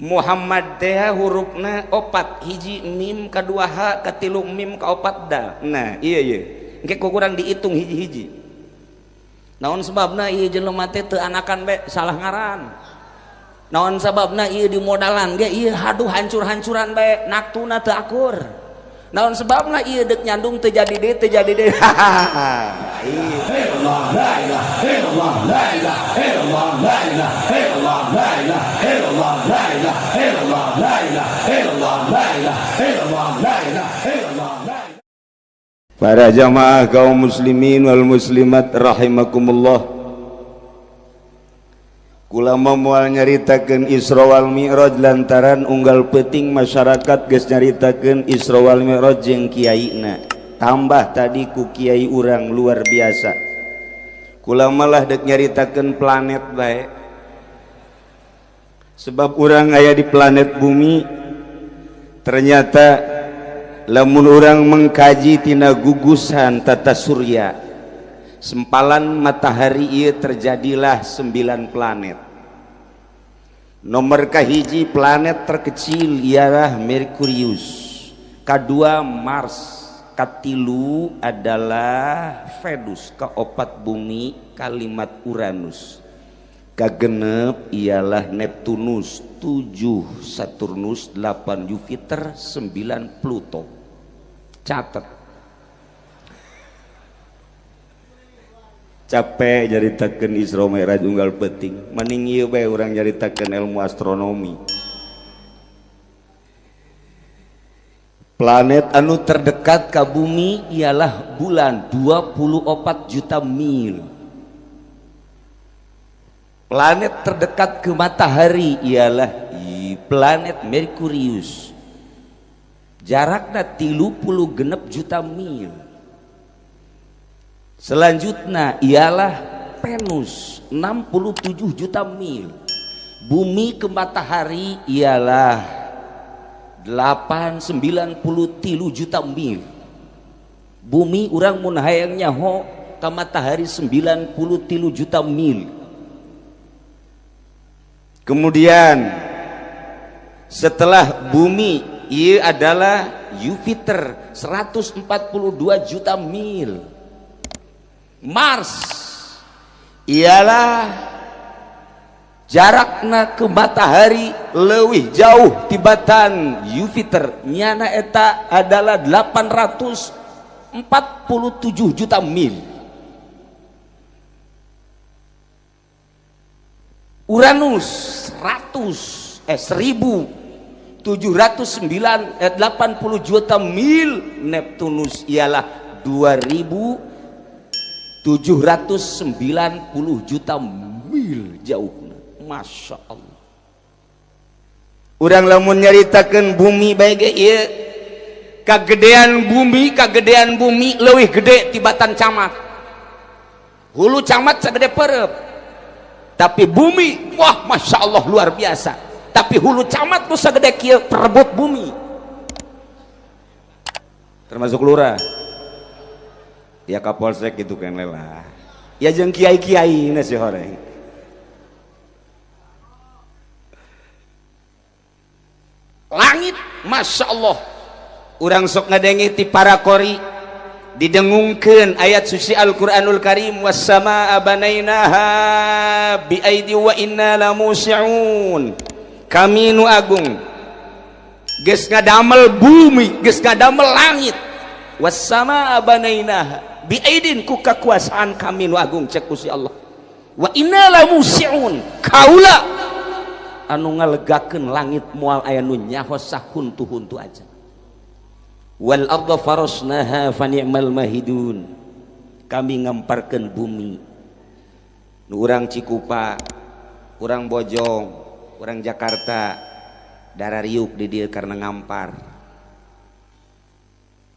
Muhammad teh hurufna opat, hiji mim, kadua h, katilu mim, kaopat dal. Nah iya iya engke ku kurang dihitung hiji-hiji. Naon sebabna ieu jelema teh teu anakan be salah ngaran? Naon sababna ieu dimodalan ge ieu haduh hancur-hancuran bae naktuna teu akur? Naon sebabna ieu deuk nyandung teu jadi deui teu jadi deui? La ilaha illallah, la ilaha illallah, la ilaha illallah, la ilaha illallah, la ilaha illallah, la ilaha illallah, la ilaha illallah. Para jamaah kaum muslimin wal muslimat rahimakumullah. Kula moal nyaritakeun Isra wal Mi'raj lantaran unggal peuting masyarakat geus nyaritakeun Isra wal Mi'raj jeung kiaina. Tambah tadi ku kiai urang luar biasa. Kula malah dek nyaritakeun planet bae. Sebab urang aya di planet bumi, ternyata lamun urang mengkaji tina gugusan tata surya, sempalan matahari ieu terjadilah 9 planet. Nomor kahiji planet terkecil ialah Merkurius, kadua Mars, katilu adalah Venus, keopat bumi, kalimat Uranus, kagenep ialah Neptunus, 7 Saturnus, 8 Jupiter, 9 Pluto. Catat. Capek nyaritakeun Isra Mi'raj unggal peuting, mending ieu bae urang nyaritakeun ilmu astronomi. Planet anu terdekat ka bumi ialah bulan, 24 juta mil. Planet terdekat ke matahari ialah planet Merkurius, jaraknya 36 juta mil. Selanjutnya ialah Venus, 67 juta mil. Bumi ke matahari ialah 893 juta mil. Bumi urang mun hayang nyaho ka matahari 93 juta mil. Kemudian setelah bumi ia adalah Jupiter, 142 juta mil. Mars ialah jarakna ke matahari leuwih jauh tibatan Jupiter, nyana eta adalah 847 juta mil. Uranus 1780 juta mil. Neptunus ialah 2790 juta mil jauhna. Masya Allah. Urang lamun nyaritakeun bumi bae ge ieu kagedean bumi, kagedean bumi leuwih gede tibatan camat. Hulu camat sagede perep, tapi bumi wah Masya Allah luar biasa. Tapi hulu camat nu sagede kieu perebut bumi, termasuk lurah ya, kapolsek gitu kan lelah ya, jeung kiai-kiai nasi horeng. Langit Masya Allah, urang sok ngadengi ti para qori didengungkeun ayat suci Al-Qur'anul Karim, was-samaa banainaha biaidi wa inna lamusi'un. Kami nu agung geus ngadamel bumi, geus ngadamel langit. Was-samaa banainaha biaidin, ku kakuasaan kami nu agung, cek Gusti Allah. Wa inna lamusi'un, kaula anu ngalegakeun langit moal aya nu nyaho sahuntu-huntu aja. Wal arda farasnaha fa ni'mal mahidun, kami ngamparkeun bumi. Nu urang Cikupa, urang Bojong, urang Jakarta darariuk di dieu karena ngampar.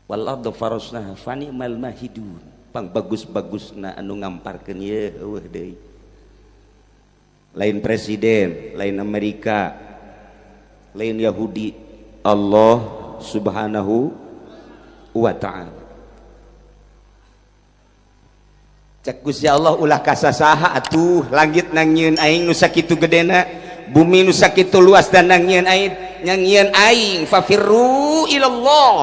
Wal arda farasnaha fa ni'mal mahidun, pang bagus-bagusna anu ngamparkeun ieu eueuh deui. Lain presiden, lain Amerika, lain Yahudi, Allah Subhanahu wa ta'ala. Cek Gusti Allah ulah kasasaha atuh langit nang nyieun aing nu sakitu gedena. Bumi nu sakitu luas dan nyieun aing, nyieun aing. Fafirru ilallah,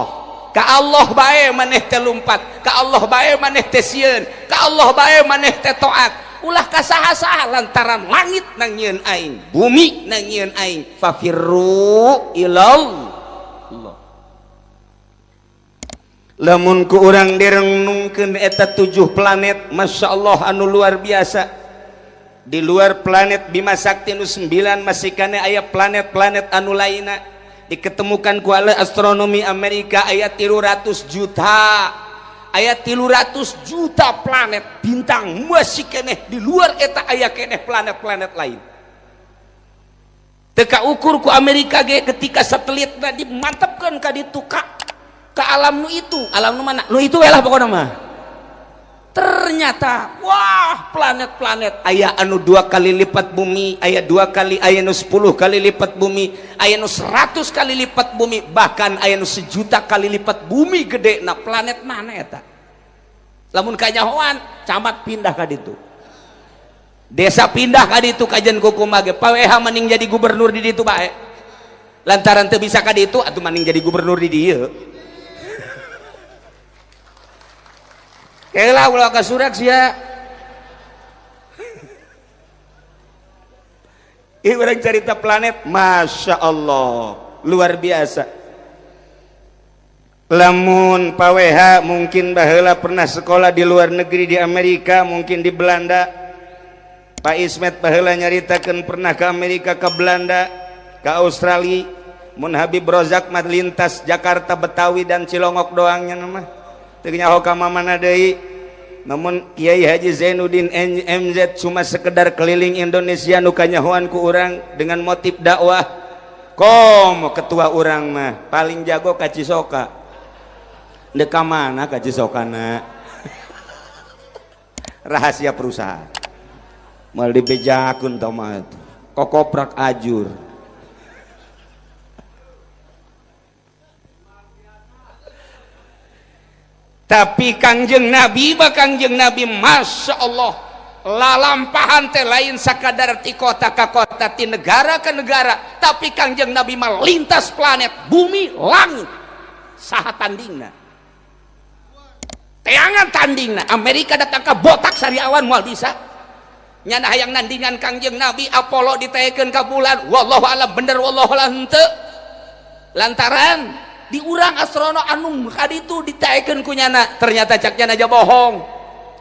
ka Allah bae maneh teh lumpat, ka Allah bae maneh teh sieun, ka Allah bae maneh teh taat, ulah ka saha-saha lantaran langit nang nyieun aing, bumi nang nyieun aing. Fafirru ilallah. Lamun ku urang direnungkeun eta 7 planet, Masya Allah anu luar biasa. Di luar planet Bima Sakti nu 9 masih kane aya planet-planet anu lainna. Diketemukan ku oleh astronomi Amerika aya 300 juta, aya 300 juta planet bintang masih keneh. Di luar eta aya keneh planet-planet lain. Teka ukur ku Amerika ge ketika satelit dimantapkan ka ditu ka alam nu itu, alam nu mana nu itu lah pokoknya mah. Ternyata wah, planet-planet aya anu 2 kali lipat bumi, aya 2 kali, aya nu 10 kali lipat bumi, aya nu 100 kali lipat bumi, bahkan aya nu 1 juta kali lipat bumi gede. Nah, planet mana eta? Lamun kanyahoan, camat pindah ka ditu, desa pindah ka ditu, kajian kumaha ge paweha mending jadi gubernur di ditu bae. Lantaran teu bisa ka ditu atuh mending jadi gubernur di dieu. Kela ulah ka surak sia. Ieu urang carita planet, Masya Allah luar biasa. Lamun paweha mungkin baheula pernah sekolah di luar negeri, di Amerika, mungkin di Belanda. Pak Ismet baheula nyaritakeun pernah ke Amerika, ke Belanda, ke Australia. Mun Habib Rozak mah lintas Jakarta, Betawi dan Cilongok doangnya mah. Teu nyaho ka mana deui. Namun Kiai Haji Zainuddin MZ cuma sekedar keliling Indonesia nu kanyahoan ku urang dengan motif dakwah. Komo ketua urang mah paling jago ka Cisoka. Deuk ka mana ka Cisokana? Rahasia perusahaan. Mal dibejakeun tah mah kokoprak ajur. Tapi Kangjeng Nabi bah Kangjeng Nabi Masya Allah lalampahan teh lain sakadar ti kota ka kota, ti negara ke negara, tapi Kangjeng Nabi mah lintas planet, bumi, langit. Saha tandingna? Teangan tandingna. Amerika datang ke botak sariawan moal bisa. Nyana hayang nandingan Kangjeng Nabi, Apollo ditaekeun ka bulan, wallahu alam bener wallahu alam henteu. Lantaran diurang astrono anu kaditu ditaekeun ku nyana, ternyata cak nyana aja bohong.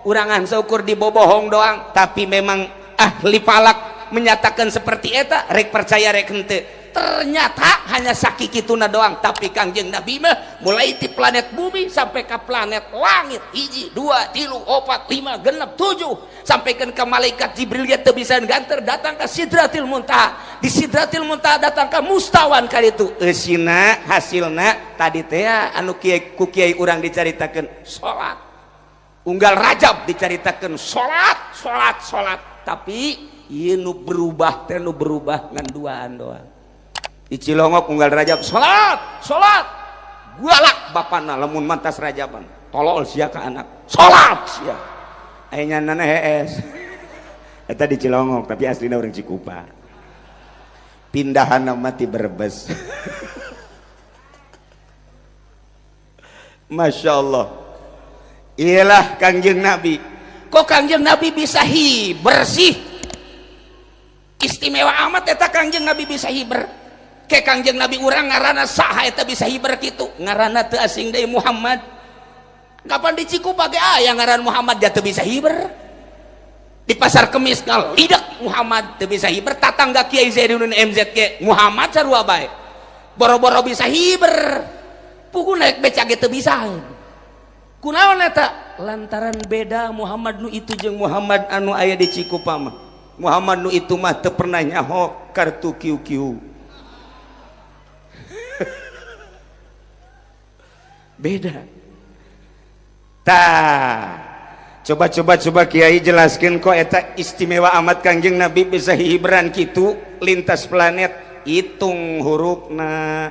Urangan seukur dibobohong doang, tapi memang ahli falak menyatakan seperti eta, rek percaya rek henteu. Ternyata hanya sakikituna doang, tapi Kangjeng Nabi mah mulai ti planet bumi sampai ke planet langit, 1, 2, 3, 4, 5, 6, 7, sampaikan ke malaikat Jibril ge teu bisa ganter, datang ke Sidratil Muntaha, di Sidratil Muntaha datang ke mustawan ka ditu. Eusina hasilna tadi teh anu kiai ku kiai urang dicaritakeun salat, unggal Rajab dicaritakeun salat, salat, salat, tapi ieu nu berubah teh nu berubah ngan duaan doang. Di Cilongok unggal Rajab salat, salat, galak bapana lamun mantas Rajaban, tolol sia ka anak, salat sia. Aya nyanana hees. Eta di Cilongok tapi aslina urang Cikupa. Pindahan mah ti Brebes. Masya Allah. Iyalah Kangjeng Nabi. Kok Kangjeng Nabi bisa hiber sih? Istimewa amat eta Kangjeng Nabi bisa hiber. Ke Kangjeng Nabi urang ngaranna saha eta bisa hiber kitu? Ngaranna teu asing deui Muhammad. Kapan di Cikupa ge aya ngaran Muhammad dia teu bisa hiber. Di pasar Kemis ngalidak Muhammad teu bisa hiber, tatangga Kiai Zainuddin MZ ge Muhammad sarua bae. Boro-boro bisa hiber. Pugu naik beca ge teu bisa. Kunaon eta? Lantaran beda Muhammad nu itu jeung Muhammad anu aya di Cikupa mah. Muhammad nu itu mah teu pernah nyaho kartu QQ. Beda. Tah, coba Kiai jelaskan kok eta istimewa amat Kangjeng Nabi bisa hiberan kitu lintas planet. Hitung hurufna,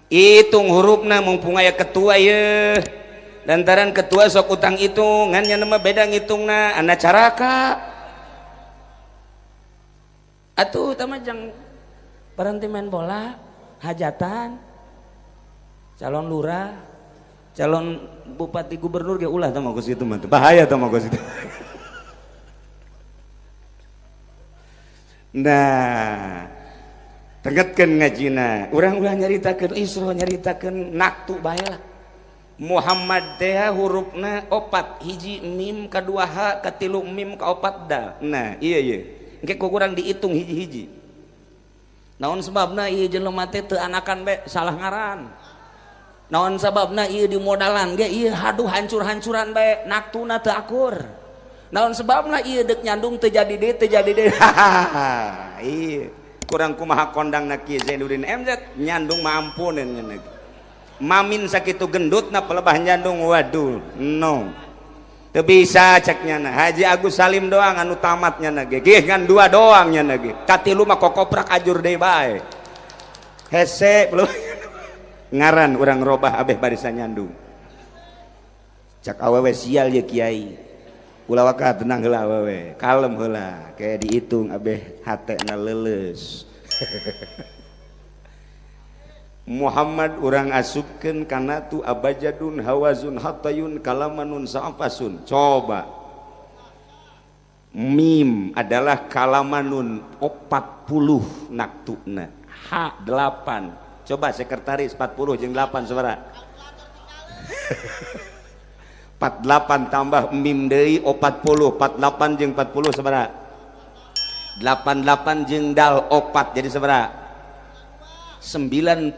hitung hurufna, mumpung aya ketua ye. Lantaran ketua sok utang hitungan nya mah beda ngitungna, ana caraka. Atuh tama jang berhenti main bola, hajatan, calon lurah, calon bupati, gubernur ge ulah tama kos kitu mah, bahaya tama kos kitu. Nah, tenggetkeun ngajina, urang ulah nyaritakeun Isra, nyaritakeun naktu bae lah. Muhammad teh hurufna opat, hiji mim, kadua h, katilu mim, kaopat dal. Nah, iya iya. Engke ku kurang dihitung hiji-hiji. Naon sebabna ieu jelema teh teu anakan bae salah ngaran. Naon sababna ieu dimodalan ge ieu haduh hancur-hancuran bae naktuna teu akur. Naon sebabna ieu deuk nyandung teu jadi deui teu jadi deui. Ieu kurang kumaha kondangna Ki Zainuddin MZ nyandung mah ampuneun nya. Mamin sakitu gendutna pelebah nyandung waduh no. Teu bisa cek nyana. Haji Agus Salim doang anu tamat nyana ge. Gih ngan dua doang nyana ge. Katilu mah kokoprak ajur deui bae. Hese belum ngaran urang robah abeh barisan nyandung. Cak awewe sial ye kiai. Ulah waka tenang heula awewe, kalem heula, kayak dihitung abeh hatena leuleus. Muhammad urang asupkeun kana tu abajadun hawazun hatayun kalamanun sa'afasun. Coba mim adalah kalamanun 40 naktuna, H 8. Coba sekretaris 40 jeung 8 sabaraha? 48 tambah mim deui 40, 48 jeung 40 sabaraha? 88 jeung dal 4 jadi sabaraha? 92.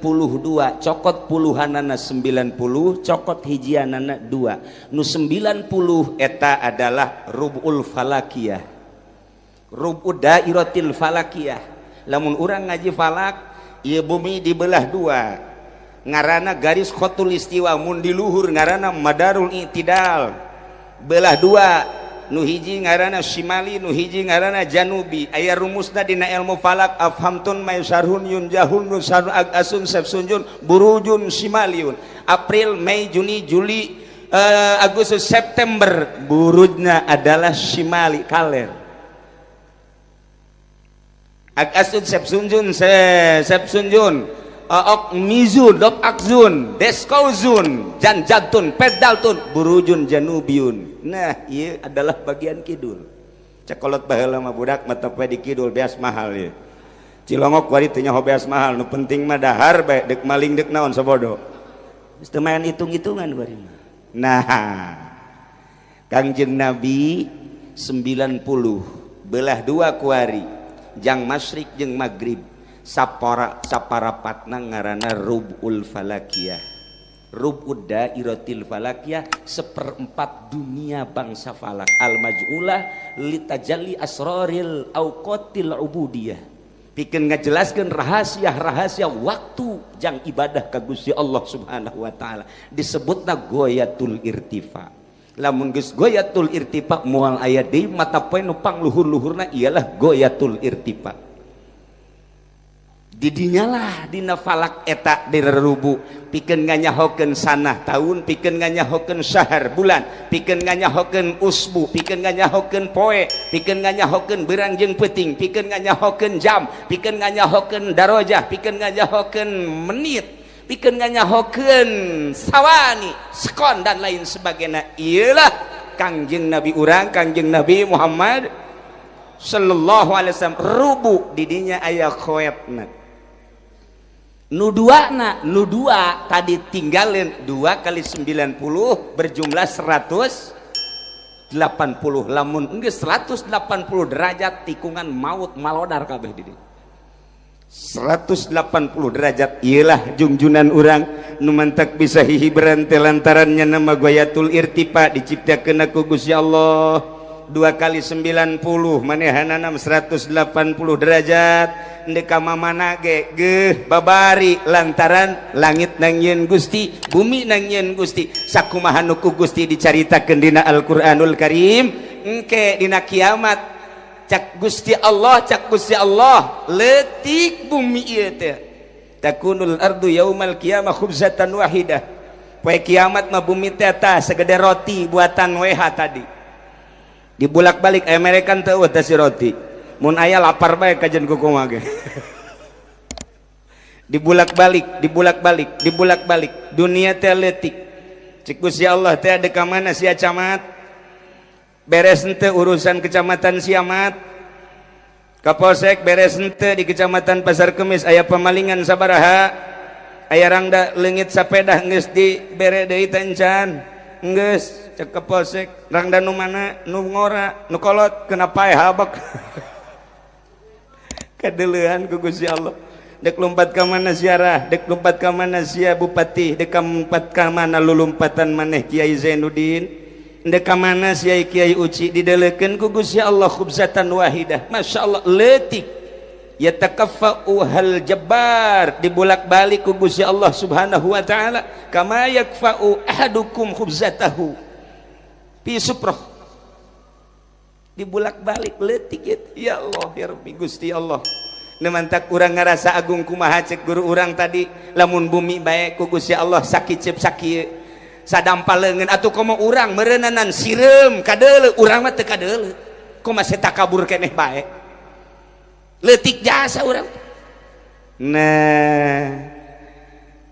Cokot puluhanana 90, cokot hijianana 2. Nu 90 eta adalah rubul falakiyah, rubud dairatil falakiyah. Lamun urang ngaji falak, ieu bumi dibelah dua, ngarana garis khotul istiwa, mun di luhur ngarana madarul i'tidal. Belah dua, nu hiji ngarana shimali, nu hiji ngarana janubi. Aya rumusna dina ilmu falak, afhamtun maisarhun yunjahun nusarun agasun sefsunjun burujun shimaliun. April, Mei, Juni, Juli, Agustus, September burujna adalah shimali kaler. Agasun sefsunjun sefsunjun ok mizun dop akzun deskauzun janjatun pedaltun burujun janubiun. Nah iya adalah bagian kidul. Cekolot baheula mah budak mah teu di kidul beas mahal ieu. Cilongok wari teu nyaho beas mahal, nu penting mah dahar bae deuk maling deuk naon sabodo. Geus teu main hitung-hitungan bari mah. Nah, Kangjeng Nabi 90 belah dua kuari jang masyrik jeung magrib. Sapara saparapatna ngaranna rubul falakiyah, rubud dairatil falakiyah, seperempat dunia bangsa falak al maj'ulah litajalli asraril auqatil ubudiyah, pikeun ngajelaskeun rahasia-rahasia waktu jang ibadah ka Gusti Allah Subhanahu wa taala, disebutna goyatul irtifa. Lamun geus goyatul irtifa moal aya deui mata poe nu pangluhur-luhurna ialah goyatul irtifa. Didinyalah dina falak eta direrubu pikeun nganyahokeun sanah tahun, pikeun nganyahokeun syahar bulan, pikeun nganyahokeun usbu, pikeun nganyahokeun poe, pikeun nganyahokeun beurang jeung peuting, pikeun nganyahokeun jam, pikeun nganyahokeun darajah, pikeun nganyahokeun menit, pikeun nganyahokeun sawani, sekon dan lain sebagainya. Iyalah Kangjeng Nabi urang, Kangjeng Nabi Muhammad sallallahu alaihi wasallam rubu didinya aya khoetna. Nu dua na, nu dua tadi tinggalin 2 kali 90 berjumlah 180. Lamun geus 180 derajat tikungan maut malodar kabeh di dieu. 180 derajat ialah jungjunan urang nu mantak bisa hihiberan teh lantarannya nama goyatul irtifa diciptakeun ku Gusti Allah. 2 kali 90 manehanana 180 derajat ndek ka mamana ge geuh babari lantaran langit nangieun Gusti, bumi nangieun Gusti. Sakumaha nu ku Gusti dicaritakeun dina Al-Qur'anul Karim, engke dina kiamat cak Gusti Allah, cak Gusti Allah leutik bumi ieu teh. Takunul ardu yaumal qiyamah khubzatan wahidah. Poe kiamat mah bumi teh tah segede roti buatan WH tadi. Dibulak-balik Amerikan teu eueuh teh si roti. Mun aya lapar bae kajen kumaha ge. Dibulak-balik, dibulak-balik, dibulak-balik. Dunia teh leutik. Cek Gusti Allah teh, ada ka mana sia, camat? Beres henteu urusan kecamatan sia, mat? Kapolsek, beres henteu di Kecamatan Pasar Kemis aya pemalingan sabaraha? Aya rangda leungit sapedah, geus dibere deui teh encan? Geus, cek Kapolsek. Rangda nu mana? Nu ngora, nu kolot, kenapa habak? Kadeleuhan ku Gusti Allah. Dek lompat ka mana siarah? Dek lompat ka mana sia, bupati? Dek lompat ka mana lulumpatan maneh, Kiai Zainuddin? Dek ka mana sia, Kiai Uci? Didelekeun ku Gusti Allah khubzatan wahidah. Masya Allah, leutik. Yatakaffa'u hal jabbar, dibulak-balik ku Gusti Allah Subhanahu wa taala, kama yakfa'u ahadukum khubzatahu fi sufrah. Dibulak-balik leutik ya. Ya Allah, ya Rabbi, Gusti Allah. Mantak urang ngarasa agung kumaha? Cek guru urang tadi, lamun bumi bae ku Gusti Allah sakicep sakieu sadampal leungeun, atuh komo urang meureunanan sireum kadeuleu. Urang mah teu kadeuleu, kumaha masih takabur keneh bae, leutik jasa urang. Nah,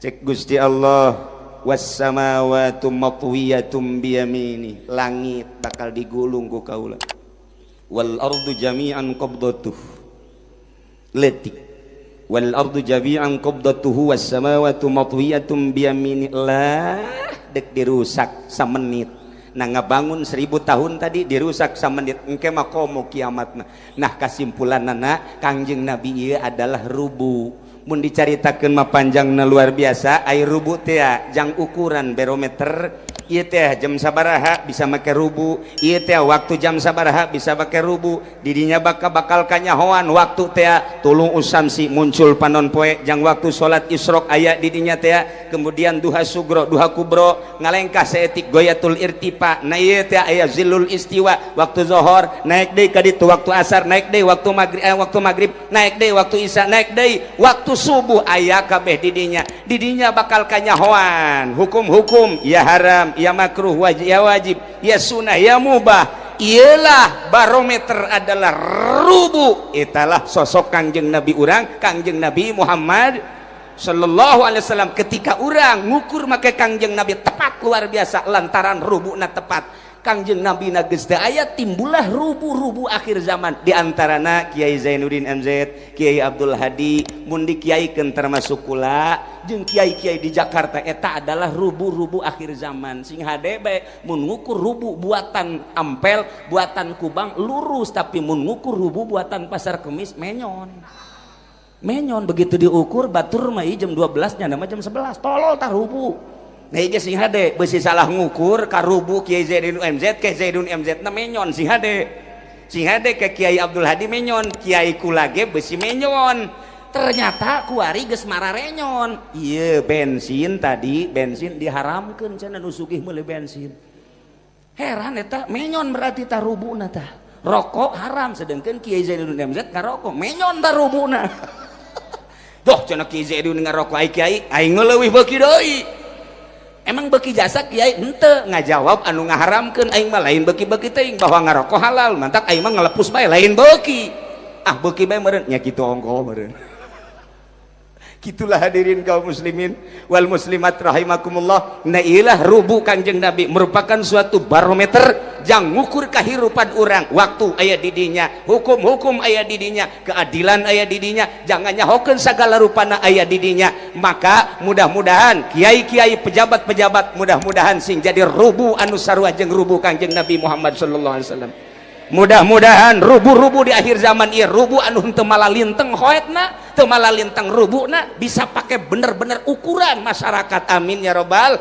cek Gusti Allah, was samawatu matwiyatum biyamini, langit bakal digulung ku kaula, wal ardu jami'an qabdatuh. Letik. Wal ardu jami'an qabdatuhu was samawati matwiyatum biyamini. Lah, dek dirusak samenit. Nah, ngabangun 1000 tahun tadi dirusak samenit, engke mah komo kiamatna. Nah, kasimpulanana, Kangjeng Nabi ieu adalah rubu. Mun dicaritakeun mah panjangna luar biasa. Ai rubu teh jang ukuran barometer. Ieu teh jam sabaraha bisa make rubu, ieu teh waktu jam sabaraha bisa make rubu. Didinya bakal bakal kanyahoan waktu teh tulu'us syamsi, muncul panon poe, jang waktu salat isyrok aya didinya teh. Kemudian duha sugro, duha kubro, ngalengkah saeutik goyatul irtifa. Nah, ieu teh aya zillul istiwa, waktu zohor naik deui ka ditu, waktu asar naik deui, waktu maghrib, waktu maghrib naik deui, waktu isya naik deui, waktu subuh aya kabeh didinya. Didinya bakal kanyahoan hukum-hukum, ya haram, ya makruh, wajib, ya wajib, ya sunnah, ya mubah. Ialah barometer adalah rubu. Italah sosok Kangjeng Nabi urang, Kangjeng Nabi Muhammad Sallallahu Alaihi Wasallam. Ketika urang ngukur make Kangjeng Nabi, tepat luar biasa, lantaran rubuna tepat. Kangjeng Nabi na geus teu aya, timbullah rubu-rubu akhir zaman, di antarana Kiai Zainuddin MZ, Kiai Abdul Hadi, mun dikiaikeun termasuk kula jeung kiai-kiai di Jakarta. Eta adalah rubu-rubu akhir zaman. Sing hade bae, mun ngukur rubu buatan Ampel, buatan Kubang lurus, tapi mun ngukur rubu buatan Pasar Kemis menyon menyon. Begitu diukur batur mah jam 12 nya nama jam 11. Tolol tah rubu. Nah, ieu sing hade, beusi salah ngukur ka rubu Kiai Zainuddin MZ, Kiai Zainuddin MZ na menyon. Sing hade, sing hade ke Kiai Abdul Hadi menyon, Kiai kula ge beusi menyon. Ternyata kuari geus mararenyon. Ieu bensin tadi, bensin diharamkeun cenah, nu sugih meuli bensin. Heran eta, menyon berarti tah rubuna tah. Rokok haram, sedangkan Kiai Zainuddin MZ ngarokok, menyon tah rubuna. Doh, cenah Kiai Zainuddin ngarokok, ai kiai aing leuwih beuki deui. Emang beki jasa kiai henteu ngajawab anu ngaharamkeun? Aing mah lain beki-beki teuing bahwa ngarokok halal, mantak aing mah ngalepus bae, lain beki. Ah, beki bae meureun nya, kitu ongko meureun. Gitulah, hadirin kaum muslimin wal muslimat rahimakumullah. Nah, ilah rubu Kanjeng Nabi merupakan suatu barometer jang ngukur kehidupan orang. Waktu aya didinya, hukum-hukum aya didinya, keadilan aya didinya, jangan nyahokeun segala rupana aya didinya. Maka mudah-mudahan kiai-kiai, pejabat-pejabat, mudah-mudahan sing jadi rubu anu sarua jeung rubu Kanjeng Nabi Muhammad sallallahu alaihi wasallam. Mudah-mudahan rubu-rubu di akhir zaman ieu rubu anu henteu malalinteng hoetna, teu malalinteng rubuna, bisa pakai bener-bener ukuran masyarakat. Amin ya robbal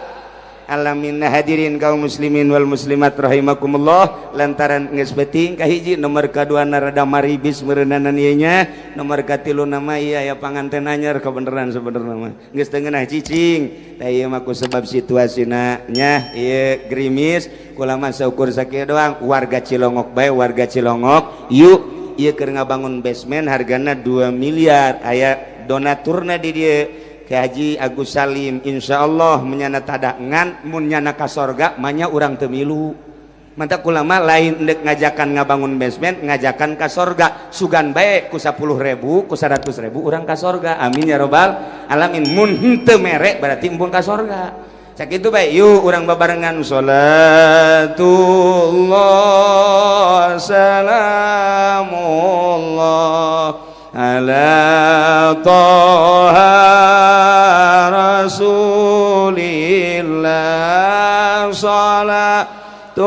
alamin. Nah, hadirin kaum muslimin wal muslimat rahimakumullah, lantaran geus beuting kahiji, nomor kadua rada maribis meureunanan ieu nya, nomor katilu nama iya ya panganten anyar. Kebeneran sebenarnya mah geus teu ngeunah cicing. Tah, ieu mah ku sebab situasina nya ieu gerimis, kula mah saukur sakieu doang. Warga Cilongok bae, warga Cilongok yuk, ieu keur ngabangun basement hargana 2 miliar, aya donaturna di dieu, Ki Haji Agus Salim. Insyaallah menyana tada, ngan mun nyana ka sorga manya urang teu milu. Mantap ulama lain ndek ngajakan ngabangun basement, ngajakan ka sorga. Sugan bae ku 10 ribu, ku 100 ribu urang ka sorga. Amin ya robbal alamin. Mun henteu mere berarti embung ka sorga. Sakitu bae, yuk urang babarengan salatullah salamullah ala Toha Rasulillah, salatullah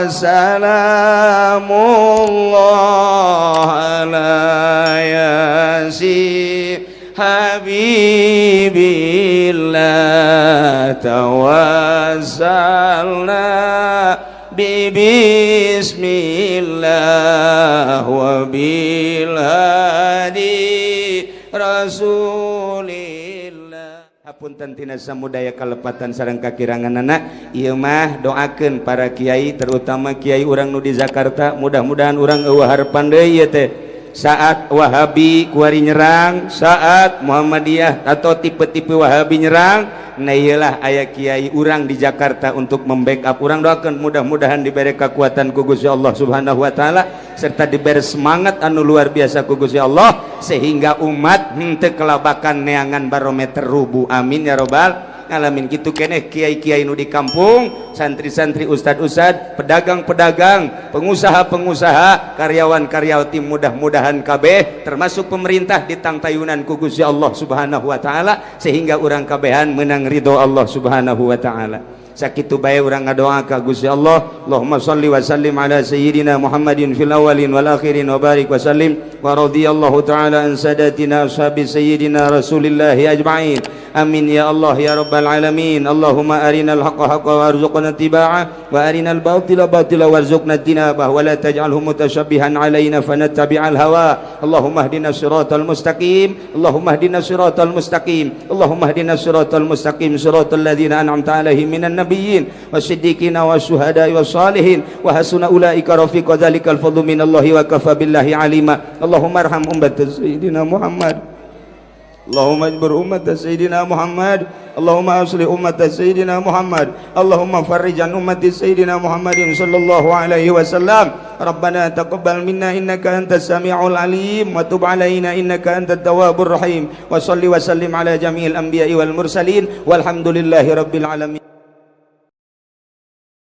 salamullah ala Yasin Habibillah, tawassalna bibismillah wa bil hadi Rasulillah. Hapunten tina samudaya kalepatan sareng kakiranganana. Ieu mah doakeun para kiai, terutama kiai urang nu di Jakarta. Mudah-mudahan urang euweuh harapan deui ieu teh, saat Wahabi kuari nyerang, saat Muhammadiyah atau tipe-tipe Wahabi nyerang. Nah, iyalah aya kiai urang di Jakarta untuk membackup urang. Doakan mudah-mudahan diberi kekuatan ku Gusti Allah Subhanahu wa taala serta diberi semangat anu luar biasa ku Gusti Allah sehingga umat henteu kelabakan neangan barometer rubuh. Amin ya robbal alamin. Gitu keneh kiai-kiai nu di kampung, santri-santri, ustad-ustad, pedagang-pedagang, pengusaha-pengusaha, karyawan-karyawati, mudah-mudahan kabeh termasuk pemerintah ditangtayunan ku Gusti Allah Subhanahu wa taala sehingga urang kabehan menang ridho Allah Subhanahu wa taala. Sakitu bae urang ngadoa ka Gusti Allah. Allahumma salli wa sallim ala sayyidina Muhammadin fil awwalin wal akhirin wa barik wa sallim wa radhiyallahu taala an sadatina ashabi sayyidina Rasulillah ajma'in. Amin ya Allah ya rabbal alamin. Allahumma arinal haqqa haqqa warzuqna ittiba'ah wa arinal batila batila warzuqna ijtinabah wa la taj'alhu mutashabbihan alaina fanattabi'al hawa. Allahumma ihdina siratal mustaqim. Allahumma ihdina siratal mustaqim. Allahumma ihdina siratal mustaqim, siratal ladzina an'amta alaihim minan nabiyyin wasiddiqina wasyuhada'i wassalihin wa hasuna ulaika rafiqa. Dzalikal fadlu minallahi wa kafa billahi alima. Allahumma arham ummat sayyidina Muhammad. Allahumma ijbur ummat sayyidina Muhammad. Allahumma asli ummat sayyidina Muhammad. Allahumma farrij an ummati sayyidina Muhammadin sallallahu alaihi wasallam. Rabbana taqabbal minna innaka antas samiul alim wa tub alaina innaka antat tawwabur rahim. Wa salli wa sallim ala jami'il anbiya'i wal mursalin walhamdulillahi rabbil alamin.